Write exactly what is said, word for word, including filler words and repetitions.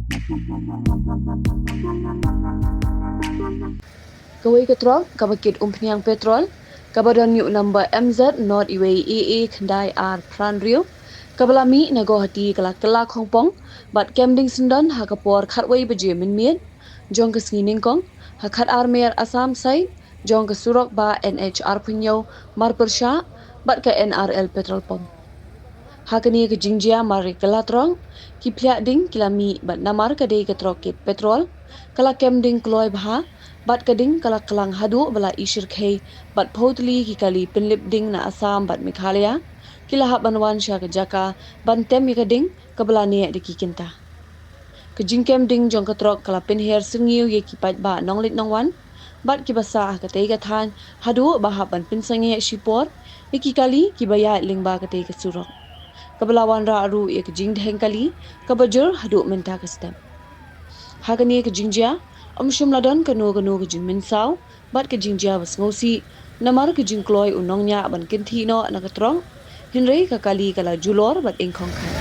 Kawei ka trok kaba kit umphniang petrol kaba don ïa u number M Z not iwei A A khyndai ar phra hynriew kaba la mih na Guwahati ka la kylla khongpong bad kem ding syndon ha ka por khatwei baje mynmiet jong ka sngi nyngkong ha khatar mer Assam side jong ka surok ba N H arphew hynñiew marpyrshah bad ka N R L petrol pump. Ha kane ka jingjia mar ïa ka la trok, ki phliah ding ki la mih bad namar ka dei ka trok kit petrol, ka la kem ding kloi bha bad ka ding ka la klang haduh ba la i shyrkhei bad phew tylli ki kali pynlip ding na Assam bad Meghalaya ki la hap ban wan sha ka jaka ban tem ïa ka ding kaba la neh da ki kynta. Ka jingkem ding jong ka trok ka la pynher syrngiew ïa ki paidbah nongleit nongwan bad kiba sah ha katei ka thaiñ haduh ba hap ban pynsangeh shipor ïa ki kali kiba ïaid lyngba katei ka surok, kaba la wanrah ruh ïa ka jingdheng kali kaba jur haduh mynta ka step. Ha kane ka jingjia, ym shym la don kano kano ka jingmynsaw bad ka jingjia ba sngewsih namar ka jingkloi u nongñiah ban kynthih noh na ka trok, hynrei ka kali ka la julor bad ingkhong khan.